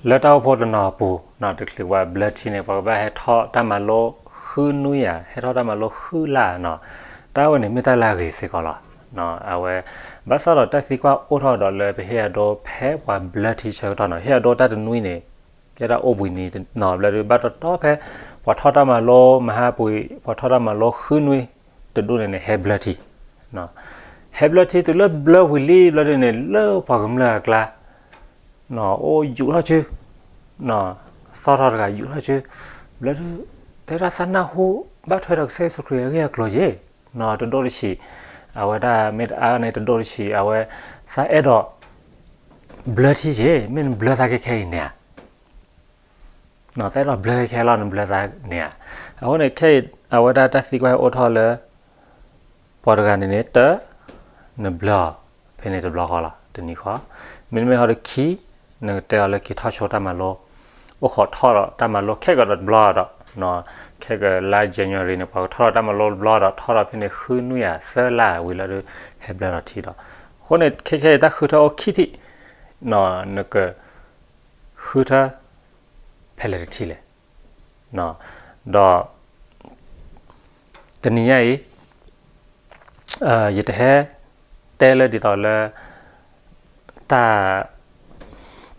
လၢတၢ်အိၣ်ဖှိၣ်တနီၤအပူၤနီၤ တချုးပှၤဘျၢထံန့ၣ် ပှၤကဘၣ်ဟဲထီၣ်တၢ်မၤလိဃုနွံဧါ, ဟဲထီၣ်တၢ်မၤလိဃုလါနီၤ. တၢ်ဝဲန့ၣ်မ့ၢ်တၢ်လၢအဂ့ၤစ့ၢ်ကီးလီၤ. အဝဲ ဘၣ်ဆၣ်ဒီးတၢ်သံကွၢ်အိၣ်ထီၣ်ဒီးလၢပဟ့ၣ်အဒိဖဲပှၤဘျၢထံဆၢကတီၢ်နီၤ, ဟ့ၣ်အဒိတၢ်တနွံန့ၣ် ကဲတၢ်အိၣ်ဘှံးနံၤနီၤ ဘျၢဒုး ဘၣ်တတီဖဲ ပှၤထီၣ်တၢ်မၤလိမဟါပှံၤ ပှၤထီၣ်တၢ်မၤလိဃုနွံ တဒူၣ်န့ၣ်န့ၣ် ဟဲဘျၢထံ ဟဲဘျၢထံတုၤလၢဘျၢဝံၤလံဘျၢဒုးန့ၣ် လၢပှၤကမျၢၢ်အကျါ အိၣ်ယူးထီၣ်စု, သီၣ်ထီၣ်တဂၤယူးထီၣ်စု, ဘျၢဒုး တဲဒၣ်သးနၢ်ဟူ ဘၣ်ထွဲဒီးကစၢ်ယ့ၣ်ၡူးခရံာ်အဂ့ၢ်အကျိၤယ့ၣ်, တဒိၣ်တဆံး, အဝဲဒၣ်မ့ၢ်တအါန့ၣ်တဒိၣ်တဆံး, အဝဲ သးအဲၣ်ဒိး ဘျၢထံယ့ၣ်, မ့ၢ်နဘျၢသးခဲခဲအံၤန့ၣ်ဧါ သးအဲၣ်ဒိးဘျၢခဲခဲလီၤ နဘျၢသးန့ၣ်ဧါ. အဃိန့ၣ်ခဲအံၤ အဝဲဒၣ်တၢ်သံကွၢ်ဟဲအိၣ်ထီၣ်လၢ ပှၤတဂၤန့ၣ်န့ၣ် တၢ နဘျၢအီၤ ဖဲန့ၣ်တဘျီဃီလီၤ တနံၤဃီ, မ့တမ့ၢ်ဟီဒီးခံ နကတဲအီၤလၢက့ၤထီၣ်ဆိတၢ်မၤလိ, အိၣ်ခိးထီၣ်ဒီးတၢ်မၤလိခဲကဒီးတဘျီဒီး, ခဲကလါ January န့ၣ် ပှၤကထီၣ်ဒီးတၢ်မၤလိတဘျီဒီး ထီၣ်ဒီးဖဲန့ၣ်ဃုနွံဧါ သၢလါဝံၤလီၤဒုး ဟဲဘျၢလီၤထံဒီး, အဃိန့ၣ် ခဲခဲအံၤတၢ်ဃုထၢအိၣ်ခံထံၣ်, နက ဃုထၢ ဖဲလဲၣ်တထံၣ်လဲၣ်, ဒီး တနံၤညါအံၤ ယတဟဲ တဲလၢဒ်သိးလၢ တၢ်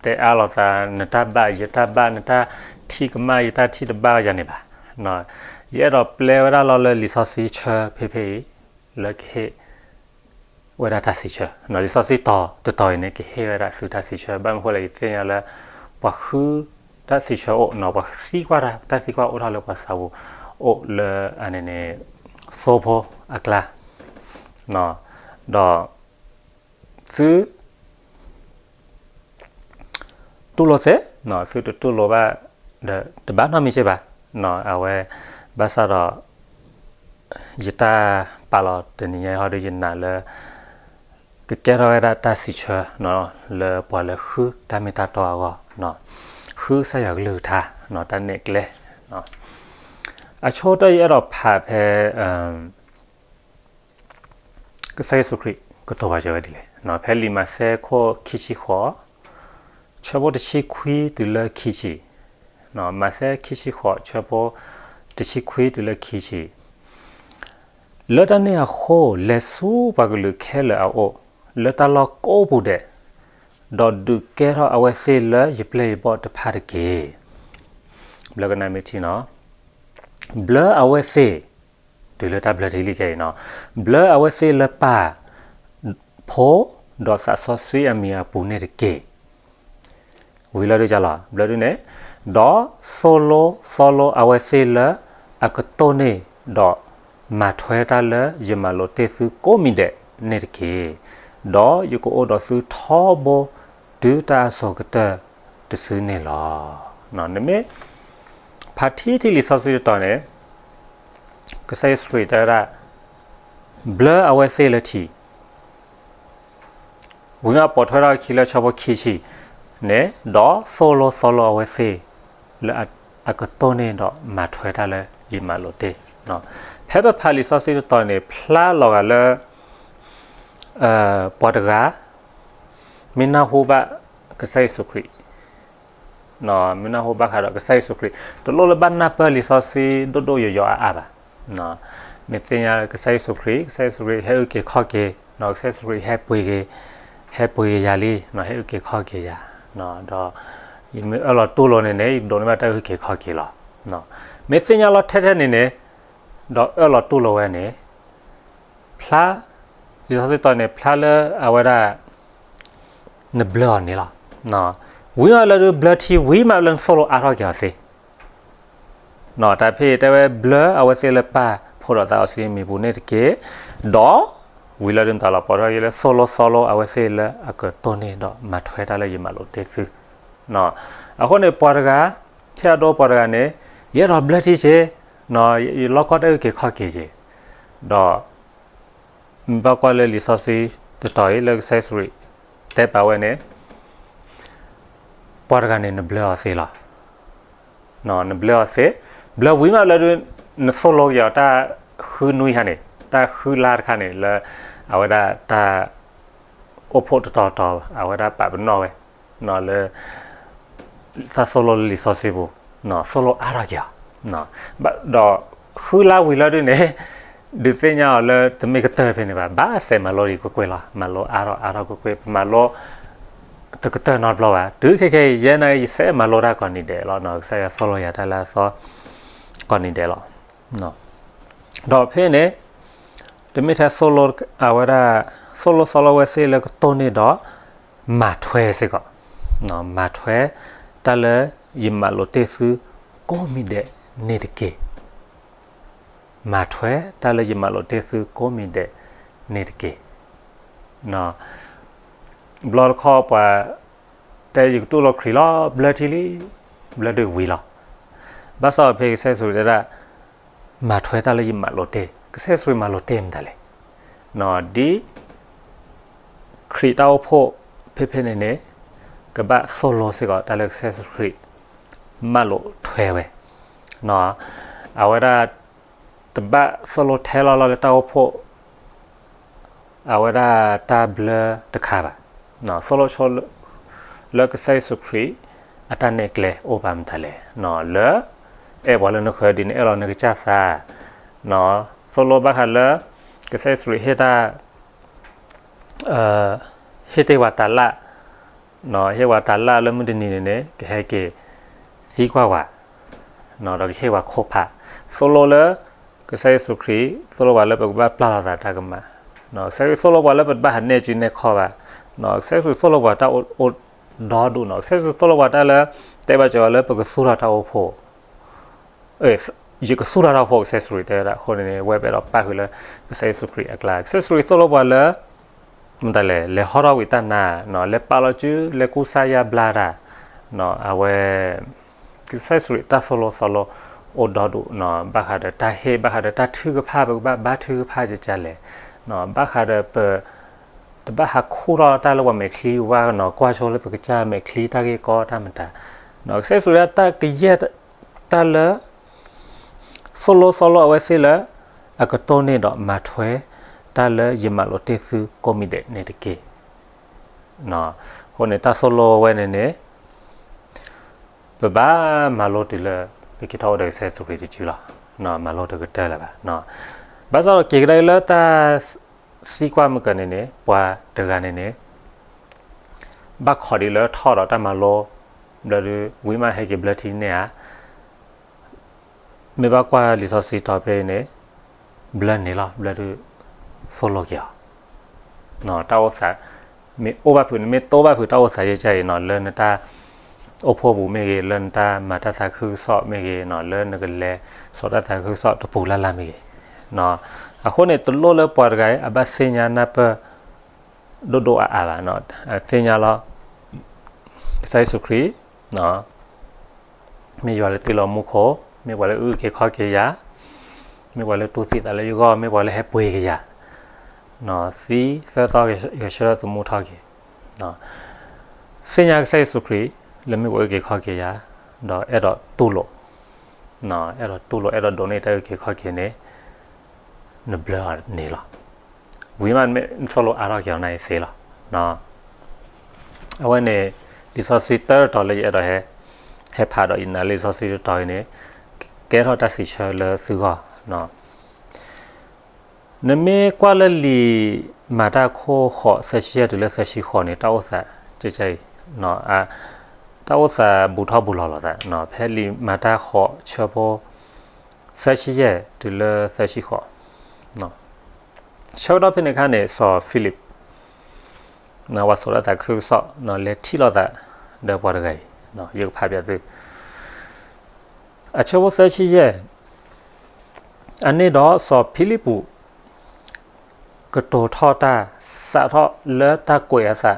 တဲအါလိာ်သး နတၢ်ဘၣ်ယတၢ်ဘၣ် နတၢ်ထံၣ်ကမၣ်ယတၢ်ထံၣ်တဘၣ်ယၤန့ၣ်ဘၣ်. ယအဲၣ်ဒိးပျဲဝဲဒၣ်လီၤလၢလံာ်စီဆှံဆၢဖဲဖဲအံၤ လၢကဟ့ၣ် ဝဲဒၣ်တၢ်စံးဆၢ, လံာ်စီဆှံတီၤတတီၤအံၤန့ၣ် ကဟ့ၣ်ဝဲဒၣ်သုတၢ်စံးဆၢ ဘၣ်မနုၤဃိလဲၣ် ယသ့ၣ်ညါလၢ ပှၤဃုတၢ်စံးဆၢအိၣ်နီၤ ပှၤသံကွၢ်တၢ် တၢ်သံကွၢ်အိၣ်ထီၣ်လၢပှၤသးပူၤအိၣ်လၢအန့ၣ်န့ၣ် သိဖိအကျါ ဒီး သု တူၢ်လိာ်သ့, သုတတူၢ်လိာ်ဘၣ်ဒီး တဘၣ်နီတမံၤစ့ၢ်ဘၣ်. အဝဲ ဘၣ်ဆၣ်ဒီး ယတၢ်ပာ်လီၤတနံၤညါဟီဒီး ယနာ်လၢ ကကဲထီၣ်ဝဲဒၣ်တၢ်စံးဆၢ လၢပှၤလၢဃုတၢ်မ့ၢ်တၢ်တီအဂီၢ်, ဃုကစၢ်ယွၤကလုၢ်ကထါ တၢ်နဲၣ်ကျဲ အဆိကတၢၢ်ယအဲၣ်ဒိးဖးဖဲ ကစၢ်ယ့ၣ်ၡူးခရံာ်ကတိၤပာ်စၢၤဝဲဒ်လဲၣ်. ဖဲလံာ်မးသဲခိၣ်ခံဆံဃိး, ဆၢဖိတဆံခွံတုၤလၢခံဆံ, မးသဲခံဆံဃိး ဆၢဖိတဆံခွံတုၤလၢခံဆံ, လၢတၢ်န့ၣ်အဃိ လဲၤဆူပှၤကလုာ်ခဲလၢာ်အအိၣ် လၢတၢ်လီၢ်ကိးပူၤဒဲး, ဒီးဒုးကဲထီၣ်အဝဲသ့ၣ်လၢယပျဲၢ်ယဘီၣ်တဖၣ်တက့ၢ်. ဘျၢကနၣ်မ့ၢ်ထံနီၤ, ဘျၢအဝဲသ့ၣ် တုၤလၢတၢ်ဘျၢထံလံခဲအံၤနီၤ, ဘျၢအဝဲသ့ၣ်လၢပၢ် ဖိ ဒီးသးစီဆှံအမံၤအပူၤန့ၣ်တက့ၢ်. ဝံၤလီၤဒုးလီၤ ဘျၢဒုးန့ၣ်, ဒီးသိၣ်လိသီလိအဝဲသ့ၣ်လၢအကတိၢ်န့ၢ် ဒီးမၤထွဲတၢ်လၢယမၤလိာ်တ့ၢ်သုကိးမံၤဒဲးန့ၣ်တက့ၢ်. ဒီးယကအိၣ်ဒီးသုထီဘိတုၤတၢ်အစိၤကတၢၢ်တစုန့ၣ်လီၤ. နမ့ၢ် ဖးထံထံလံာ်စီဆှံတတီၤန့ၣ် ကစၢ်ယ့ၣ်ၡူးခရံာ်တဲဝဲဒၣ် ဘျၢအဝဲသ့ၣ်လၢထံ, ဝံၤမ့ၢ်ပိာ်ထွဲထီၣ်အခံလၢဆၢဖိခံဆံန့ၣ်, ဒီးသိၣ်လိသီလိအဝဲသ့ၣ်လၢအကတိၢ်န့ၢ်ဒီးမၤထွဲတၢ်လၢယမၤလိာ်တ့ၢ်. ဖဲပဖးလံာ်စီဆှံတတီၤန့ၣ် ဖျါလီၤဂာ်လၢ ပှၤတဂၤ မ့ၢ်နၢ်ဟူဘၣ်ကစၢ်ယ့ၣ်ၡူးခရံာ် မ့ၢ်နၢ်ဟူဘၣ်ဃးဒီးကစၢ်ယ့ၣ်ၡူးခရံာ် တလိၣ်လၢဘၣ်နၢ်ပၢၢ်လံာ်စီဆှံဒိၣ်ဒိၣ်ယိာ်ယိာ်အါအါဘၣ်. မ့ၢ်သ့ၣ်ညါကစၢ်ယ့ၣ်ၡူးခရံာ်, ကစၢ်ယ့ၣ်ၡူးခရံာ်ဟဲအုၣ်က့ၤခီၣ်က့ၤ, ကစၢ်ယ့ၣ်ၡူးခရံာ်ဟဲပှ့ၤက့ၤ, ဟဲပှ့ၤက့ၤယၤလံ, ဟဲအုၣ်က့ၤခီၣ်က့ၤယၤ, ဒီးယမ့ၢ်အၢၣ်လီၤတူၢ်လိာ်န့ၣ်န့ၣ် ယဒိးန့ၢ်ဘၣ်တၢ်အုၣ်က့ၤခီၣ်က့ၤလီၤ. မ့ၢ်သ့ၣ်ညါလီၤထဲထဲန့ၣ်န့ၣ်, ဒီးအၢၣ်လီၤတူၢ်လိာ်ဝဲန့ၣ် ဖျါ, လံာ်စီဆှံတီၤန့ၣ် ဖျါလၢအဝဲဒၣ် နဘျၢအီၤန့ၣ်လီၤ. ဝံၤမးလၢဒုးဘျၢထံဝံၤမးလၢနသိၣ်လိအါထီၣ်က့ၤအီၤသ့. တၢ်ဖဲတဲဝဲ ဘျၢအဝဲသ့ၣ်လၢပၢ်ဖိဒီးသးစီဆှံအမံၤပူၤန့ၣ်တက့ၢ်. ဒီးဝံၤလၢဒုးနတၢ်လီၤပှီၢ်ထီၣ်က့ၤလၢသိၣ်လိသီလိအဝဲသ့ၣ်လၢအကတိၢ်န့ၢ်ဒီးမၤထွဲတၢ်လၢယမၤလိာ်တ့ၢ်သု. အဃိန့ၣ်ပှၤတဂၤ, ထဲအဒိပှၤတဂၤန့ၣ်, ယအဲၣ်ဒိးဘျၢထံက့ၤ, ယလီၢ်ကီတၢ်အုၣ်က့ၤခီၣ်က့ၤက့ၤ, ဒီး မ့ၢ်ဘၣ်ကွၢ်လၢလံာ်စီဆှံတတီၤအံၤလၢကစၢ်ယ့ၣ်ၡူးခရံာ်တဲပာ်ဝဲန့ၣ်, ပှၤတဂၤန့ၣ် နဘျၢအီၤသ့လီၤ. နဘျၢအီၤသ့, ဘျၢဝံၤမးလၢဒုး နသိၣ်လိက့ၤအီၤတၢ်ဃုနွံခါန့ၣ်, တၢ်ဃုလါတခါန့ၣ် လၢအဝဲဒၣ်တၢ်အိၣ်ဖှိၣ်တတီၤတီၤ အဝဲဒၣ်ပာ်ပနီၣ်ဝဲ လၢ တၢ်သိၣ်လိလၢလံာ်စီဆှံပူၤ, သိၣ်လိအါထီၣ်က့ၤအီၤ, ဒီးဃုလါဝံၤလီၤဒုန့ၣ် ဒုးသ့ၣ်ညါအီၤလၢတမ့ၢ်ကတၢၢ်ဖဲန့ၣ်ဘၣ်, ဘၣ်ဆဲးမၤလိဒံးကွ့ၢ်ကွ့ၢ်လီၤ. မၤလိအါထီၣ်အါထီၣ်ကွ့ၢ်ကွ့ၢ်, ပမၤလိတကတၢၢ်နီတဘျီဘၣ်. တုၤခဲခဲအံၤ ယဲနာ်က့ ယဆဲးမၤလိတၢ်ကိးနံၤဒဲးလီၤ. ကစၢ်ယွၤသိၣ်လိယၤတၢ်လၢအသီကိးနံၤဒဲးလီၤ. ဒီးဖဲန့ၣ် တမ့ၢ်ထဲသိၣ်လိအဝဲဒၣ်, သိၣ်လိသီလိဝဲသ့ၣ်လၢကတိၢ်န့ၢ်ဒီး မၤထွဲစ့ၢ်ကီး, မၤထွဲ တၢ်လၢယမၤလိာ်တ့ၢ်သုကိးမံၤဒဲးန့ၣ်တက့ၢ်. မၤထွဲ တၢ်လၢယမၤလိာ်တ့ၢ်သုကိးမံၤဒဲးန့ၣ်တက့ၢ်. ဘျီတခီပှၤတဲယကတူၢ်လိာ်ခရံာ်လီၤ ဘျၢထံလံ, ဘျၢဒုးဝံၤလီၤ. ဘၣ်ဆၣ်ဖဲကစၢ်ယ့ၣ်ၡူးခရံာ်တဲဒၣ် မၤထွဲတၢ်လၢယမၤလိာ်တ့ၢ်, ကစၢ်ယ့ၣ်ၡူးခရံာ်မၤလိာ်တ့ၢ်မတၤလဲၣ်. ဒ်ခရံာ်တၢ်အိၣ်ဖှိၣ်ဖဲဖဲန့ၣ်န့ၣ် ကဘၣ်သိၣ်လိစ့ၢ်ကီးတၢ်လၢကစၢ်ယ့ၣ်ၡူးခရံာ် မၤလိာ်ထွဲဝဲ, အဝဲဒၣ် တဘၣ်သိၣ်လိထဲလီၤလီၤလၢတၢ်အိၣ်ဖှိၣ် အဝဲဒၣ်တၢ်ဘျၢတခါဘၣ်. သိၣ်လိဆိ လၢကစၢ်ယ့ၣ်ၡူးခရံာ် အတၢ်နဲၣ်ကျဲအိၣ်ပာ်မတၤလဲၣ်, လၢ အဲၣ်ပှၤလၢနဃၢၤဒ်န့ၣ် အဲၣ်လီၤနကစၢ်သး, သိၣ်လိဘၣ်ဃးလၢ ကစၢ်ယ့ၣ်ၡူးခရံာ်ဟ့ၣ်တၢ် ဟ့ၣ်တ့ၢ်ပှၤတၤလၣ်, ဟ့ၣ်ပှၤတၤလၣ်လၢမုၢ်တနံၤန့ၣ်န့ၣ် ကဟဲက့ၤသံကွၢ်ပှၤ, ဒီးကဟ့ၣ်ပှၤခိၣ်ဖး, သိၣ်လိလၢ ကစၢ်ယ့ၣ်ၡူးခရံာ် သိၣ်လိပှၤလၢပကဘၣ်ပျၢ်လီၤသးတၢ်ကမၣ်, ကစၢ်ယ့ၣ်ၡူးသိၣ်လိပှၤလၢပတဘၣ်ဟးနဲၣ်စုနဲၣ်ခီၣ်ဘၣ်, ကစၢ်ယ့ၣ်ၡူးသိၣ်လိပှၤတၢ်အိၣ်ဒီဒူၣ်နီၤ, ကစၢ်ယ့ၣ်ၡူးသိၣ်လိပှၤတၢ်လၢ တဲဘၣ်စၢၤလၢပကသူၣ်ထီၣ်တၢ်အိၣ်ဖှိၣ် ယကသူၣ်ထီၣ်တၢ်အိၣ်ဖှိၣ် ကစၢ်ယ့ၣ်ၡူးခရံာ်တဲဝဲဒၣ်အဃိန့ၣ်န့ၣ် ဝဲပအဲၣ်ဒိးပၣ်ဃုာ်လၢ ကစၢ်ယ့ၣ်ၡူးခရံာ်အကျါ, ကစၢ်ယ့ၣ်ၡူးခရံာ်သိၣ်လိပှၤလၢ မတၤလဲၣ် လဲၤဟီထီၣ်ဝံၤတၢ်နါ, လဲၤပာ်လီၤစု လဲၤကူစါယါဘျါတၢ်, အဝဲ ကစၢ်ယ့ၣ်ၡူးခရံာ်တၢ်သိၣ်လိသီလိ အိၣ်ဒီဒူၣ်, ဘၣ်ဃးဒီးတၢ်ဟ့ၣ် ဘၣ်ဃးဒီးတၢ်ထုကဖၣ် ပကဘၣ်ဘါထုကဖၣ်ကကလဲၣ်, ဘၣ်ဃးဒီးပ တဘၣ်ဟးခူၣ်ထီၣ်တၢ်လၢပှၤမဲာ်ချံဝါနီၤ, ကွၢ်ဆိလၢပကစၢ်မဲာ်ချံတၢ်ဂ့ၢ်ကီတၢ်မတၤ, ကစၢ်ယ့ၣ်ၡူးခရံာ်တၢ်ကယဲၢ်တၢ်လၢ သိၣ်လိသီလိအဝဲသ့ၣ်လၢ အကတိၢ်န့ၢ်ဒီးမၤထွဲ တၢ်လၢယမၤလိာ်တ့ၢ်သုကိးမံၤဒဲးန့ၣ်တက့ၢ်. အဃိန့ၣ် တၢ်သိၣ်လိဝဲန့ၣ်န့ၣ် ပဘၣ်မၤလိတုၤလၢ ပက့ၤထီၣ်အိၣ်ဒီးကစၢ်ယ့ၣ်ၡူးခရံာ်တစုလီၤ. မၤလိတကတၢၢ်လၢၤဘၣ်. ဘၣ်ဆၣ်ဒီးက့ၤကဒါလၢတၢ်သံကွၢ်မုၢ်ကၢၤန့ၣ်န့ၣ် ပှၤတဂၤန့ၣ်န့ၣ် ဘၣ်ခိးဒံးလၢထီၣ်ဒီးတၢ်မၤလိ ဘျၢဒုး ဝံၤမးဟဲက့ၤဘျၢထံန့ၢ်ဧါ, မ့ၢ်ဘၣ်ကွၢ်လံာ်စီဆှံတီၤဖဲအံၤန့ၣ် ဘျၢန့ၣ်လီၤ, ဘျၢဒုး သိၣ်လိက့ၤအီၤ, တၢ်အိၣ်သး မ့ၢ်အိၣ်ဘၣ်ဖုးန့ၣ် မ့ၢ်တိၢ်ဘၣ်ဖုးတၢ်အိၣ်သးယဲၢ်ကၢ်အံၤနီၤ လၢနတၢ်အိၣ်ဖှိၣ်ပူၤမ့ၢ်ဂ့ၤ, လၢနတၢ်မၤတၢ်သးခုကစီၣ်မ့ၢ်ဂ့ၤနီၤ, လၢနကလဲၤစိာ်တၢ်သးခုကစီၣ်တပူၤလၢ်လၢ်မ့ၢ်ဂ့ၤ, အဃိန့ၣ် တလိၣ်လၢပှၤတဂၤအံၤ အဘၣ်သ့ၣ်ညါနၢ်ပၢၢ် ဒိၣ်ဒိၣ်အါအါဘၣ်, သ့ၣ်ညါလီၤ ကစၢ်ယ့ၣ်ၡူးခရံာ် မ့ၢ်ယွၤလၢတ့လီၤမူခိၣ်, မ့ၢ်ပှၤလၢအအုၣ်က့ၤခီၣ်က့ၤယၤ, မ့ၢ်ပှၤလၢတူၢ်သံသးလၢယဂီၢ်, မ့ၢ်ပှၤလၢဟဲပှ့ၤက့ၤယၤ, သံသၢသီဂဲၤဆၢထၢၣ်သမူထီၣ်က့ၤ, သ့ၣ်ညါကစၢ်ယ့ၣ်ၡူးခရံာ် လၢမ့ၢ်ပှၤအုၣ်က့ၤခီၣ်က့ၤယၤ, ဒီးအဲၣ်ဒိးတူၢ်လိာ်, အဲၣ်ဒိးတူၢ်လိာ် အဲၣ်ဒိးဒိးန့ၢ်တၢ်အုၣ်က့ၤခီၣ်က့ၤန့ၣ် နဘျၢအီၤန့ၣ်လီၤ. ဝံၤမးနမ့ၢ်သိၣ်လိအါထီၣ်က့ၤအီၤန့ၣ်သ့လီၤ. အဝဲန့ၣ် လံာ်စီဆှံတၢတတီၤလၢယအဲၣ်ဒိးဟဲ ဟဲဖးဒီးယနာ်လၢလံာ်စီဆှံတတီၤအံၤန့ၣ် ကဲထီၣ်တၢ်စံးဆၢလၢသုဂီၢ်. နမ့ၢ်ကွၢ်လၢလံာ်မၤတၢ်အခိၣ်ဃိး သၢဆံယဲၢ်တုၤလၢသၢဆံဃိးန့ၣ် တၢ်အိၣ်သး ကကၢ်အံၤ တၢ်အိၣ်သးဘူးထီၣ်ဘူးလီၤလိာ်သး ဖဲလံာ်မၤတၢ်ဃိးဆၢဖိ သၢဆံယဲၢ်တုၤလၢသၢဆံဃိး ဆၢကတီၢ်ဖဲန့ၣ်အခါန့ၣ် စီၤဖံလံး ဝဲစိာ်တၢ်သးခုကစီၣ် လဲၤထံၣ်လိာ်သးဒီးပှၤတဂၤအံၤ ယကဖးပျးသု အဆၢဖိသၢဆံယဲၢ် အန့ၣ်ဒီးစီၤဖံလံးပူး ကတိၤထီၣ်တၢ် စးထီၣ်လၢတၢ်ကွဲးအသး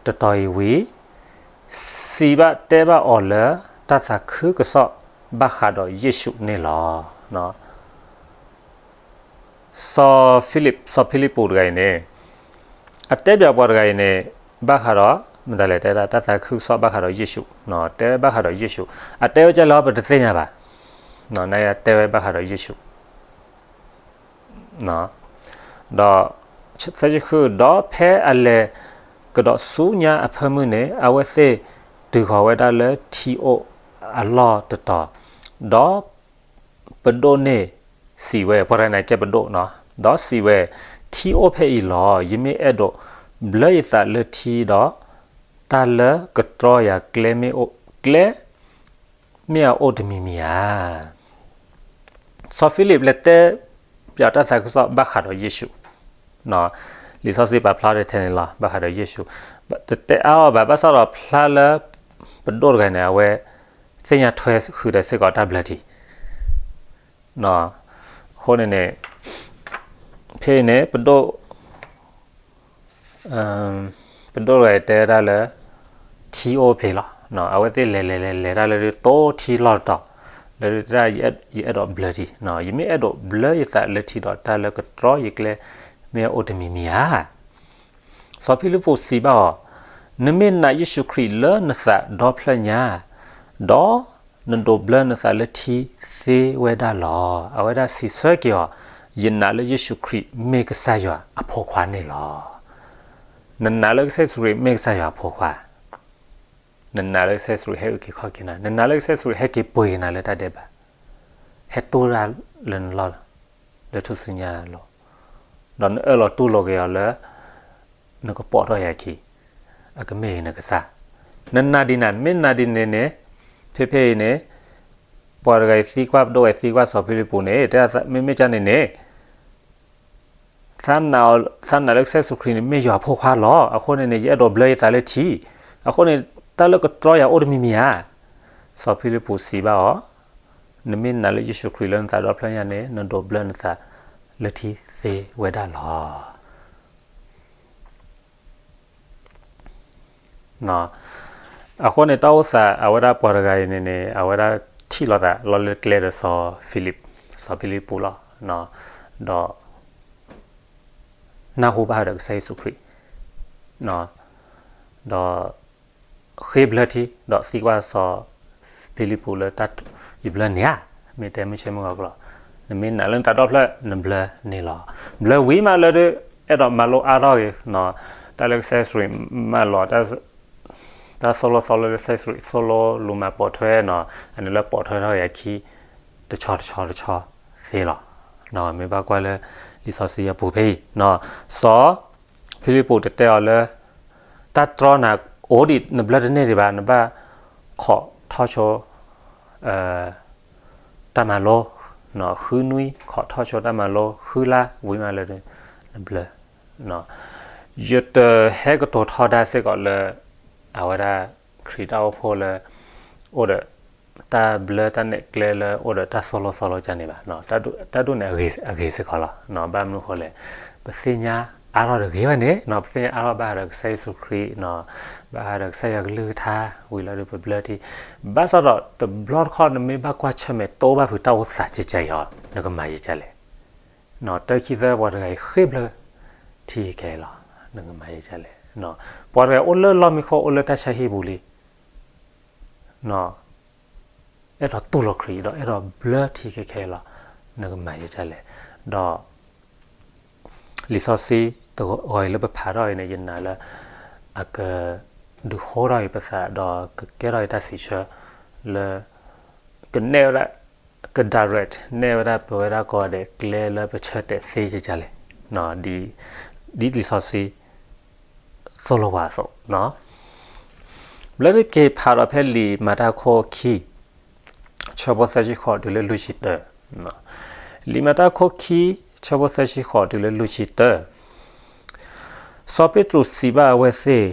တတီၤအံၤဝံၤ စံးဘၣ်တဲဘၣ်အီၤလၢတၢ်သးခုကစီၣ်ဘၣ်ဃးဒီးယ့ၣ်ၡူးန့ၣ်လီၤ. စီၤဖံလံး စီၤဖံလံးပူးတဂၤအံၤန့ၣ် အတဲပျးပှၤတဂၤအံၤန့ၣ် ဘၣ်ဃးဒီး မတၤလဲၣ် တဲဒၣ်တၢ်သးခုကစီၣ်ဘၣ်ဃးဒီးယ့ၣ်ၡူး တဲဝဲဘၣ်ဃးဒီးယ့ၣ်ၡူး အတဲဝဲကဲလဲၣ် ပတသ့ၣ်ညါဘၣ် နတဲဝဲဘၣ်ဃးဒီးယ့ၣ်ၡူး ဒီး သၢဆံဃု ဒီးဖဲအလဲၤကဒီးဆူညါအဖၢမုၢ်န့ၣ် အဝဲသ့ၣ် တုၤဃီၤဝဲဒၣ်လၢထံအိၣ်အလီၢ်တတီၤ, ဒီးပဒိၣ်န့ၣ်စံးဝဲ, ပှၤတဂၤန့ၣ်ကဲပဒိၣ်နီၤ, ဒီးစံးဝဲ, ထံအိၣ်ဖဲအံၤလီၤ. ယမ့ၢ်အဲၣ်ဒိးဘျၢယသးလၢထံဒီး, တၢ်လၢကတြီယၤကျဲမ့ၢ်အိၣ်, ကျဲ မ့ၢ်အအိၣ်တမံၤမံၤဧါ. စီၤဖံလံးလဲၤတဲပၠးတၢ်သးခုကစီၣ်ဘၣ်ဃးဒီးယ့ၣ်ၡူး, လံာ်စီဆှံပာ်ဖျါတထဲန့ၣ်လီၤ, ဘၣ်ဃးဒီးယ့ၣ်ၡူး, တတဲအါအီၤဘၣ်, ဘၣ်ဆၣ်ဒီးဖျါလၢပဒိၣ်တဂၤန့ၣ် အဝဲသ့ၣ်ညါထွဲဃုာ်ဒီးစ့ၢ်ကီးတၢ်ဘျၢထံ အဃိန့ၣ်န့ၣ်, ဖဲအံၤန့ၣ် ပဒိၣ် ပဒိၣ်တဂၤအံၤတဲဒၣ်လၢ ထံအိၣ်ဖဲလီၤ. အဝဲသ့ၣ်လဲၤလဲၤလဲၤလဲၤတၢ်လၢတိၢ်ထံလီၢ်တတီၤ, လၢတၢ် ယအဲၣ်ဒိးဘျၢထံ, ယမ့ၢ်အဲၣ်ဒိးဘျၢယသးလၢထံဒီး တၢ်လၢကတြီယကျဲ မ့ၢ်အအိၣ်တမံၤမံၤဧါ. စီၤဖံလံးပူးစံးဘၣ်အီၤ, နမ့ၢ်နာ်ယ့ၣ်ၡူးခရံာ်လၢနသးဒီဖျၢၣ်ညါ, ဒီးနဒိးဘျၢနသးလၢထံသ့ဝဲဒၣ်လီၤ. အဝဲဒၣ်စံးဆၢက့ၤအီၤ, ယနာ်လၢယ့ၣ်ၡူးခရံာ်မ့ၢ်ကစၢ်ယွၤအဖိခွါန့ၣ်လီၤ. နနာ်လၢကစၢ်ယ့ၣ်ၡူးခရံာ်မ့ၢ်ကစၢ်ယွၤအဖိခွါ, နနာ်လၢကစၢ်ယ့ၣ်ၡူးခရံာ်ဟဲအုၣ်က့ၤခီၣ်က့ၤနၤ, နနာ်လၢကစၢ်ယ့ၣ်ၡူးခရံာ်ဟဲက့ၤပှ့ၤက့ၤနၤလၢတၢ်ဒဲးဘး, ဟဲတိၢ်တၢ်လၢနလီၢ် လၢထူၣ်စုညါအလိၤ, ဒီးနအၢၣ်လီၤတူၢ်လိာ်က့ၤအီၤလၢ နကပိာ်ထီၣ်ယၤခံ, အကမ့ၢ်နကစၢ်, နနာ်ဒ်နၤ, နမ့ၢ်နာ်ဒ်န့ၣ်န့ၣ်, ဖဲဖဲအံၤန့ၣ်, ပှၤတဂၤအံၤသံကွၢ်, ပဒိၣ်ဝဲသံကွၢ်စီၤဖံလံးပူးန့ၣ်, မ့မ့ၢ်ကန့ၣ်န့ၣ် သးနာ်လၢကစၢ်ယ့ၣ်ၡူးခရံာ်န့ၣ် မ့ၢ်ယွၤအဖိခွါလီၤ. အဃိန့ၣ်န့ၣ် ယအဲၣ်ဒိးဘျၢယသးလၢထံ, အဃိန့ၣ် တၢ်လၢကတြီယၤအိၣ်တမံၤမံၤဧါ. စီၤဖံလံးပူးစံးဘၣ်အီၤ, နမ့ၢ်နာ်လၢယ့ၣ်ၡူးခရံာ်လၢနသးဒီဖျၢၣ်ညါန့ၣ် နဒိးဘျၢနသးလၢထံသ့ဝဲဒၣ်လီၤ. အဃိန့ၣ် တၢ်အိၣ်သးအဝဲဒၣ်ပှၤတဂၤအံၤန့ၣ်န့ၣ် အဝဲဒၣ်ထံၣ်လိာ်သးလီၤလၢကျဲဒီးစီၤဖံလံး, စီၤဖံလံးပူးလီၤ. ဒီး နၢ်ဟူဘၣ်ဃးဒီးကစၢ်ယ့ၣ်ၡူးခရံာ်, ဒီး ဃ့ဘျၢထံ, ဒီးသံကွၢ်စီၤဖံလံးပူးလၢတၢ်, ယဘျၢန့ၢ်ဧါ, မ့ၢ်တဲမုၢ်ဆ့မုၢ်ဂီၤကျိာ်, နမ့ၢ်နာ်လၢနသးဒီဖျၢၣ် နဘျၢန့ၢ်လီၤ. ဘျၢဝံၤမးလၢဒုး အဲၣ်ဒိးမၤလိအါထီၣ်ဂ့ၤ, တၢ်လၢကစၢ်ယ့ၣ်ၡူးခရံာ်မၢလီၤ, တၢ်သိၣ်လိသီလိလၢကစၢ်ယ့ၣ်ၡူးခရံာ်သိၣ်လိလူၤမၤပိာ်ထွဲန့ၣ်, အန့ၣ်လၢပိာ်ထွဲထီၣ်ယၤခံ တဆီတဆီတဆီသ့လီၤ. မ့ၢ်ဘၣ်ကွၢ်လၢ လံာ်စီဆှံအပူၤဖဲအံၤ, စီၤဖံလံးပူးတတဲအီၤလၢ တၢ်တြီနၤအိၣ်ဒံး နဘျၢတန့ၢ်ဒံးဘၣ်, နဘၣ်ခိးထီၣ်ဆိ တၢ်မၤလိ, ဃုနွံ ခိးထီၣ်ဆိတၢ်မၤလိ, ဃုလါဝံၤမးလၢ နဘျၢ. ယတဟဲကတိၤထီဒါစ့ၢ်ကီးလၢ အဝဲဒၣ်ခရံာ်တၢ်အိၣ်ဖှိၣ်လၢ အိၣ်ဒီးတၢ်ဘျၢတၢ်နဲၣ်ကျဲလၢအိၣ်ဒီးတၢ်သိၣ်လိသီလိကန့ၣ်ဘၣ်. တၢ်ဒိၣ်န့ၣ်အဂ့ၤစ့ၢ်ကီးလီၤ. ဘၣ်မနုၤဃိလဲၣ်, ပသ့ၣ်ညါအါထီၣ်တဂ့ၤဘၣ်န့ၣ်, ပသ့ၣ်ညါအါထီၣ်ဘၣ်ဃးဒီးကစၢ်ယ့ၣ်ၡူးခရံာ်, ဘၣ်ဃးဒီးကစၢ်ယွၤကလုၢ်ကထါ, ဝံၤလီၤဒုးပဘျၢထံ, ဘၣ်ဆၣ်ဒီးတဘျီတခီၣ် နမ့ၢ်ဘၣ်ကွၢ်ဆၢၣ်မဲာ်တိဘၣ်ဖုးတၢ်အိၣ်သးကဲကဲအံၤ, နကမၤယကလဲၣ်. တၢ်ခံသၢ ပှၤတဂၤအံၤဃ့ဘျၢထံကဲလီၤ, နကမၤယကလဲၣ်. ပှၤတဂၤအိၣ်လၢလီၢ်မံခိၣ် အိၣ်လၢတၢ်ဆါဟံၣ်ပူၤလံ, အဲၣ်ဒိးတူၢ်လိာ်ခရံာ်ဒီး အဲၣ်ဒိးဘျၢထံကဲကဲလီၤ, နကမၤယကလဲၣ်. ဒီး လံာ်စီဆှံတဂီၤအံၤလၢပဖးထီၣ်အံၤန့ၣ် ယနာ်လၢ အကဒုးဟိထီၣ်အံၤပသး ဒီးကကဲထီၣ်အံၤတၢ်စံးဆၢ လၢ ကနဲၣ်ဝဲဒၣ် က direct နဲၣ်ဝဲဒၣ်ပဝဲဒၣ်ကိးဂၤဒဲးကျဲလၢပဆၢတဲာ်သ့ကကလဲၣ်, ဒ်လံာ်စီဆှံ သိၣ်လိပှၤအသိး, ဘျီဒုးက့ၤဖးဒီးဖဲလံာ်မၤတၢ်ခိၣ်ခံ ဆၢဖိသၢဆံဃိးတုၤလၢလွံၢ်ဆံတၢ, လံာ်မၤတၢ်ခိၣ်ခံ ဆၢဖိသၢဆံဃိးတုၤလၢလွံၢ်ဆံတၢ, စီၤပ့းတရူးစံးဘၣ်အဝဲသ့ၣ်,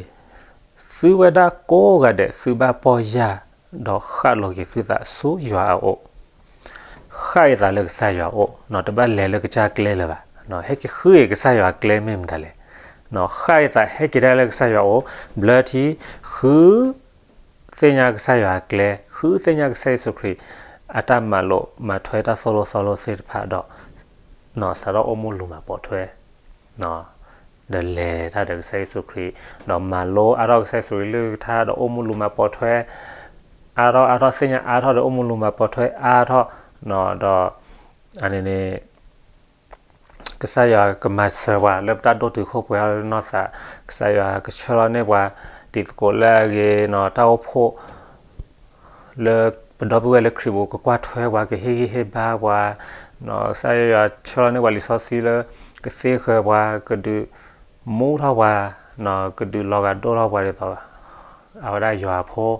သုဝဲဒၣ်ကိးဂၤဒဲးသုဘၣ်ပီၢ်ယၢ် ဒီးဃၣ်လိၤက့ၤသုသးဆူယွၤအအိၣ်, ဃၣ်အသးလၢကစၢ်ယွၤအအိၣ်, တဘၣ်လဲၤလၢကစၢ်ကျဲလၢၤဘၣ်, ဟဲက့ၤဃုကစၢ်ယွၤကျဲမ့ၢ်မတၤလဲၣ်, ဃၣ်အသးဟဲက့ၤဒၣ်လၢကစၢ်ယွၤအအိၣ်, ဘျၢထံ, ဃု သ့ၣ်ညါကစၢ်ယွၤအကျဲ, ဃုသ့ၣ်ညါကစၢ်ယ့ၣ်ၡူးခရံာ် အတၢ်မၤလိာ်မၤထွဲတၢ်သိၣ်လိသီလိသ့ၣ်တဖၣ်ဒီး စးထီၣ်အိၣ်မူလူၤမၤပိာ်ထွဲ, ဒီးလဲၤတၢ်ဒီးကစၢ်ယ့ၣ်ၡူးခရံာ်, ဒီးမၤလိအါထီၣ်ကစၢ်ယ့ၣ်ၡူးခရံာ်ကလုၢ်ကထါ ဒီးအိၣ်မူလူၤမၤပိာ်ထွဲ အါထီၣ်အါထီၣ် သ့ၣ်ညါအါထီၣ်ဒီးအိၣ်မူလူၤမၤပိာ်ထွဲအါထီၣ်, ဒီး အန့ၣ်န့ၣ် ကစၢ်ယွၤကမၤစၢၤပှၤလၢပတၢ်ဒိၣ်တုာ်ခိၣ်ပှဲၤထီၣ်လၢနီၢ်သး, ကစၢ်ယွၤကဆှၢလီၤန့ၢ်ပှၤ တံၤသကိးလၢအဂ့ၤနီၤ တၢ်အိၣ်ဖှိၣ် လၢပဒီပုၢ်ဝဲၢ်လၢခရံာ်ပူၤ ကကွၢ်ထွဲပှၤ ကဟ့ၣ်ဂံၢ်ဟ့ၣ်ဘါပှၤ, ကစၢ်ယွၤဆှၢလီၤန့ၢ်ပှၤလံာ်စီဆှံလၢ ကသ့ဃၢၤပှၤ ကဒုးမူထီၣ်ပှၤ, ကဒုးလီၤဂာ်ဒိၣ်ထီၣ်ပှၤဒ်သိး အဝဲဒၣ်ယွၤအဖိ, က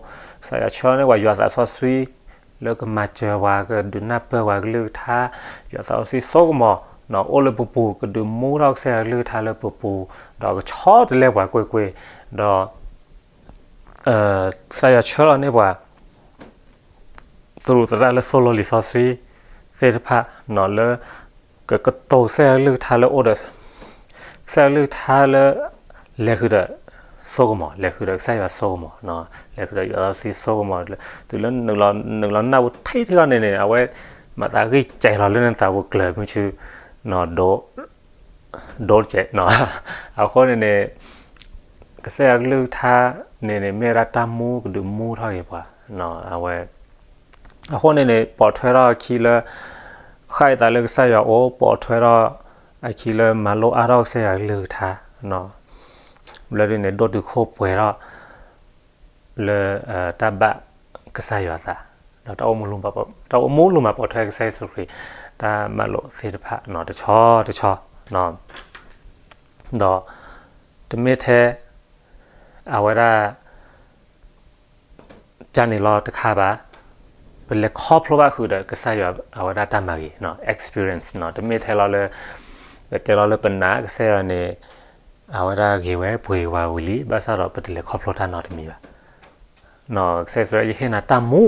စၢ်ယွၤဆှၢလီၤန့ၢ်ပှၤယွၤသးစီဆှံ လၢကမၤစၢၤပှၤ ကဒုးနၢ်ပၢၢ်ပှၤကလုၢ်ကထါ, ယွၤသးစီဆှံစိကမီၤ အိၣ်လၢပပူၤ ကဒုးမူထီၣ်ကစၢ်ယွၤကလုၢ်ကထါလၢပပူၤ, ဒီးကဆီတလဲပှၤကွ့ၢ်ကွ့ၢ်, ဒီး ကစၢ်ယွၤဆှၢလီၤန့ၢ်ပှၤ သရူးသရၣ်လၢသိၣ်လိလံာ်စီဆှံသ့ၣ်တဖၣ်နီၤ လၢ ကကတိၤကစၢ်ယွၤကလုၢ်ကထါလၢအိၣ်ဒီး ကစၢ်ယွၤကလုၢ်ကထါလၢ လဲၤဃုာ်ဒီးစိကမီၤ, လဲၤဃုာ်ဒီးကစၢ်ယွၤစိကမီၤ, လဲၤဃုာ်ဒီးယွၤသးစီဆှံစိကမီၤ, တုၤလၢနုာ်လီၤနၢ်ပူၤထံထံဂီၢ်န့ၣ်န့ၣ် အဝဲ မၤသးဂံၢ်စဲၤလီၤလၢနသးပူၤကျၢၤမုၢ်ဆူ ဒိ ဒိတကဲး, အဃိန့ၣ်န့ၣ် ကစၢ်ယွၤကလုၢ်ကထါန့ၣ်န့ၣ် မ့ၢ်ဝဲဒၣ်တၢ်မူကဒုးမူထီၣ်က့ၤပှၤ, အဝဲ အဃိန့ၣ်န့ၣ် ပိာ်ထွဲထီၣ်အခံလၢ ဃၣ်အသးလၢကစၢ်ယွၤအအိၣ်, ပိာ်ထွဲထီၣ်အခံလၢမၤလိအါထီၣ်ကစၢ်ယွၤကလုၢ်ကထါ, ဘျီဒ်န့ၣ် ဒိၣ်တုာ်ခိၣ်ပှဲၤထီၣ် လၢ တၢ်ဘၣ်ကစၢ်ယွၤသး, ဒီး တၢ်အိၣ်မူလိၤမၤပိာ်ထွဲကစၢ်ယ့ၣ်ၡူးခရံာ် တၢ်မၤလိာ်သ့ၣ်တဖၣ် တဆီတဆီ ဒီး တမ့ၢ်ထဲ အဝဲဒၣ် ကန့ၣ်လီၤတခါဘၣ်, ပလဲၤခီဖျိဘၣ်ဃုာ်ဒီးကစၢ်ယွၤအဝဲဒၣ်တၢ်မၤဂ့ၤ experience တမ့ၢ်ထဲလီၤလၢ ပတဲလီၤလၢပနာ်ကစၢ်ယွၤန့ၣ် အဝဲဒၣ်ဂ့ၤဝဲပှ့ၤဝဲဝံၤလံ ဘၣ်ဆၣ်ဒီးပတလဲၤခီဖျိတၢ်နီတမံၤဘၣ်. ကစၢ်ယ့ၣ်ၡူးခရံာ်ယဟ့ၣ်နၤတၢ်မူ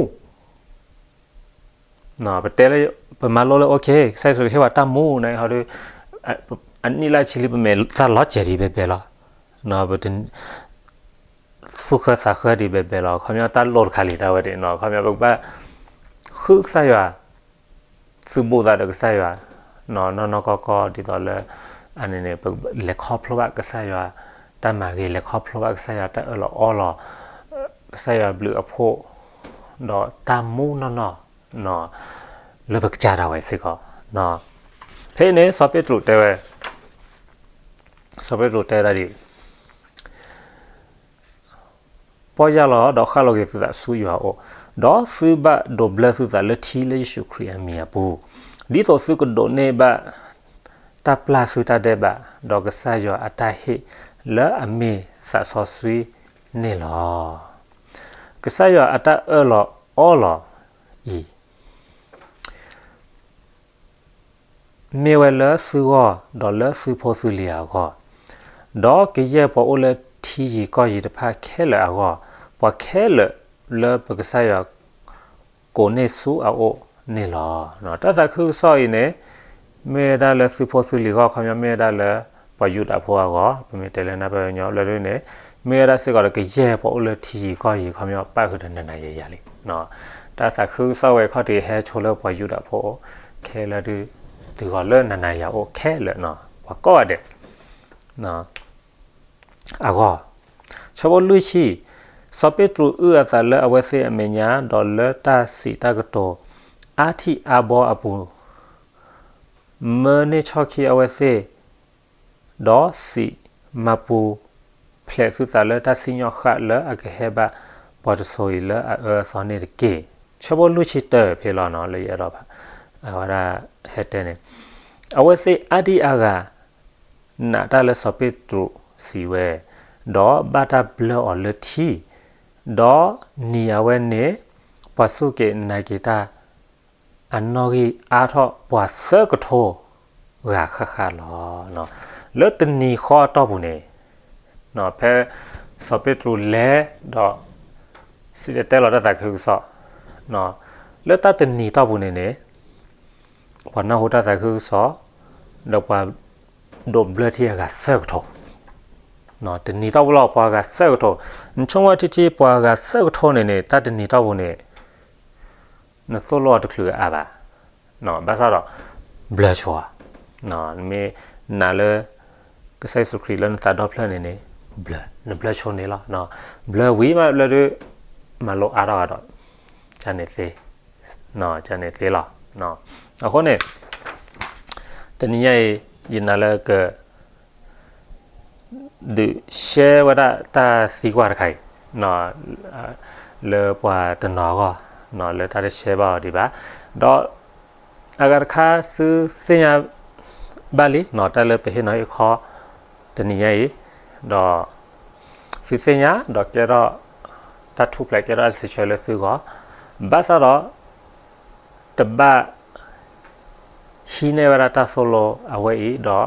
ပတဲလၢ ပမၤလိလၢ okay ကစၢ်ယ့ၣ်ၡူးခရံာ်ဟ့ၣ်ဝဲတၢ်မူန့ၣ် ဟီဒီး အနံၣ်လၢဆံလံ ပမဲာ်သၣ်လီၤစဲၤဒံးဘဲဘဲလီၤ. ပ သူၣ်ဃၢသးဃၢဒံးဘဲဘဲလီၤ. ခီပညီတၢ်လိၣ်တခါလံတၢ်ဝဲဒၣ်နီၤ ခီပညီပကဘၣ် ဃုကစၢ်ယွၤ သုးဘူးသးဒီးကစၢ်ယွၤ နီၢ်နီၢ်ကီၢ်ကီၢ် ဒ်သိးလၢ အန့ၣ်န့ၣ် ပလဲၤခီဖျိဘၣ်ကစၢ်ယွၤ တၢ်မၤဂ့ၤ လဲၤခီဖျိဘၣ်ကစၢ်ယွၤတၢ်အၢၣ်လီၤအီလီၤ ကစၢ်ယွၤဘျုးအဖှိၣ် ဒီးတၢ်မူနီၢ်နီၢ် လၢပကစၢ်ဒၣ်ဝဲစ့ၢ်ကီး ဖဲအံၤန့ၣ် စီၤပ့းတရူးတဲဝဲ စီၤပ့းတရူးတဲဝဲဒၣ်ဒ်အံၤ ပီၢ်ယၢ်လီၤ ဒီးဃၣ်လီၤက့ၤသုသးဆူယွၤအအိၣ်, ဒီးသုဘၣ်ဒိးဘျၢသုသးလၢထံလၢယ့ၣ်ၡူးခရံာ်အမံၤအပူၤ, ဒ်သိးသုကဒိးန့ၢ်ဘၣ် တၢ်ပျၢ်သုတၢ်ဒဲးဘး, ဒီးကစၢ်ယွၤအတၢ်ဟ့ၣ်လၢအမ့ၢ်သးစီဆှံန့ၣ်လီၤ. ကစၢ်ယွၤအတၢ်အၢၣ်လီၤအီလီၤအံၤ မ့ၢ်ဝဲလၢသုဂီၢ် ဒီးလၢသုဖိသုလံၤအဂီၢ်, ဒီးကယဲၢ်ပှၤအိၣ်လၢထံယံၤကီၢ်ယံၤတဖၣ်ခဲလၢာ်အဂီၢ်, ပှၤခဲလၢာ်လၢပကစၢ်ယွၤကိးန့ၢ်ဆူအအိၣ်န့ၣ်လီၤ. တၢ်သးခုကစီၣ်အံၤန့ၣ် မ့ၢ်ဝဲဒၣ်လၢသုဖိသုလံၤအဂီၢ် ခီပညီ မ့ၢ်ဝဲဒၣ်လၢပှၤယူဒၤဖိအဂီၢ်, ပမ့ၢ်တဲလၢနၢ်ပၢၢ်ညီဘျီဒ်န့ၣ် မ့ၢ်ဝဲဒၣ်စ့ၢ်ကီးဒီးကယဲၢ်ပှၤအိၣ်လၢထံယံၤကီၢ်ယံၤ ခီပညီ ပၣ်ဃုာ်ဒီးနၤနၤယၤယၤလံ တၢ်သးခုကစီၣ်ဝဲခီၣ်ထံးဟဲဆိလၢပှၤယူဒၤဖိခဲလၢာ်ဒုး တုၤဃီၤလၢနၤနၤယၤအိၣ်ခဲလၢာ် ပှၤကိးဂၤဒဲးအဂီၢ်, ဆၢဖိလွံၢ်ဆံ, စီၤပ့းတရူးအုၣ်အသးလၢအဝဲသ့ၣ်အမဲာ်ညါ ဒီးလၢတၢ်စံးတၢ်ကတိၤအါထံၣ်အါဘီအပူၤ မၢန့ၢ်ဆီၣ်ခံအဝဲသ့ၣ် ဒီးစံး, မၤပူၤဖျဲးသုသးလၢတၢ်စံၣ်ညီၣ်ဃၣ်လၢအကဟဲဘၣ်ပှၤတစိၤအံၤလၢအအၢအသီန့ၣ်တက့ၢ်. ဆၢဖိလွံၢ်ဆံတၢဖဲလီၤနီၤ လၢယအဲၣ်ဒိးဘၣ် အဝဲဒၣ်ဟဲတဲန့ၣ်, အဝဲသ့ၣ်အါဒံအါဂၤ နာ်တၢ်လၢစီၤပ့းတရူးစံးဝဲ, ဒီးဘၣ်တၢ်ဘျၢအီၤလၢထံ, ဒီးနံၤအဝဲန့ၣ် ပှၤစူၢ်က့ၤနာ်က့ၤတၢ် အနီၣ်ဂံၢ်အါထီၣ်ပှၤသၢကထိဂၤဃၣ်ဃၣ်လီၤ. လၢတနံၤဃီအတီၢ်ပူၤန့ၣ်, ဖဲစီၤပ့းတရူးလဲၤဒီး စံၣ်တဲၤတဲလီၤတၢ်သးခုကစီၣ်, လၢတၢ်တနံၤတီၢ်ပူၤန့ၣ်န့ၣ် ပှၤနၢ်ဟူတၢ်သးခုကစီၣ် ဒီးပှၤဒိးဘျၢထံအဂၤသၢကထိ, တနံၤတီၢ်ပူၤလီၤ ပှၤဂၤသၢကထိ, နဆိကမိၣ်ထံထံပှၤဂၤသၢကထိန့ၣ်န့ၣ် တၢ်တနံၤတီၢ်ပူၤန့ၣ် နသိၣ်လိအီၤတချုးအါဘၣ်, ဘၣ်ဆၣ်ဒီး ဘျၢဆိဧါ, နမ့ၢ်နာ်လၢ ကစၢ်ယ့ၣ်ၡူးခရံာ်လၢနသးဒီဖျၢၣ်န့ၣ်န့ၣ် ဘျၢ, နဘျၢဆိန့ၣ်လီၤ. ဘျၢဝံၤမးလၢဒုး မၤလိအါထီၣ်ဂၤဒီး ကန့ၣ်သ့, ကန့ၣ်သ့လီၤ. အဃိန့ၣ် တနံၤညါအံၤ ယနာ်လၢက က ဒုးရှဲဝဲဒၣ်တၢ်သံကွၢ်တခါအံၤ လၢပှၤတနီၤအဂီၢ် လၢတၢ်တရှဲဘၣ်အီၤဒံးဘၣ်, ဒီးအဂၤတခါသုသ့ၣ်ညါဘၣ်လံ တၢ်လၢပဟ့ၣ်နီၤဟ့ၣ်ခီတနံၤညါအံၤ, ဒီးသုသ့ၣ်ညါ ဒီးကဲထီၣ် တၢ်ထူၣ်ဖျဲးကဲထီၣ်တၢ်စံးဆၢလၢသုဂီၢ်, ဘၣ်ဆၣ်ဒီး တဘၣ် ဟံးန့ၢ်ဝဲဒၣ်တၢ်သိၣ်လိအဝဲအံၤ